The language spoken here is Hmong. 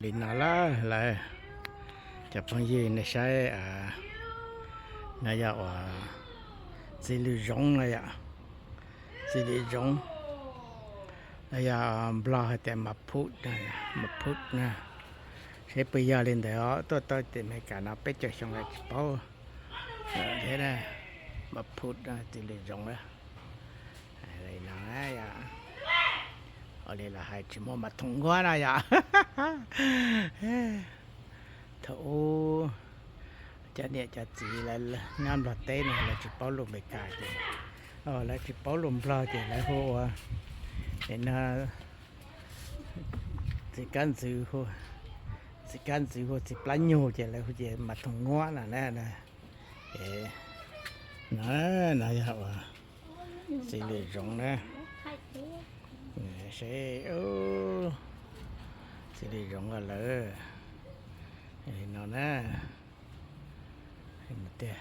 Li no lawm, cov phooj ywg nej saib, no yog uas txiv lws zoov no yom, txiv lws zoov, no yog Nplog hais tias maphut, maphut na. Seb puas yog li ntawd os, tuaj tau tim Amelikas no peb caug xyoo lawm tsis paub thiab. Maphut txiv lws zoov na. Li no, ua li los hais tsis muaj mas thoom nguab no yom. Thaum ub cov niam cov txiv lawv nyob Nplog teb no lawv tsis paub lus Amelikas ces, lawv tsis paub lus Nplog ces lawv hu ua, no, txiv kab ntxwv hu, txiv kab ntxwv hu txiv plab nyuj ces lawv hu ces mas thoom nguab no na. No, no yog uas txiv lws zoov na. Seb, txiv lws zoov lawm. Li no na. Tiag,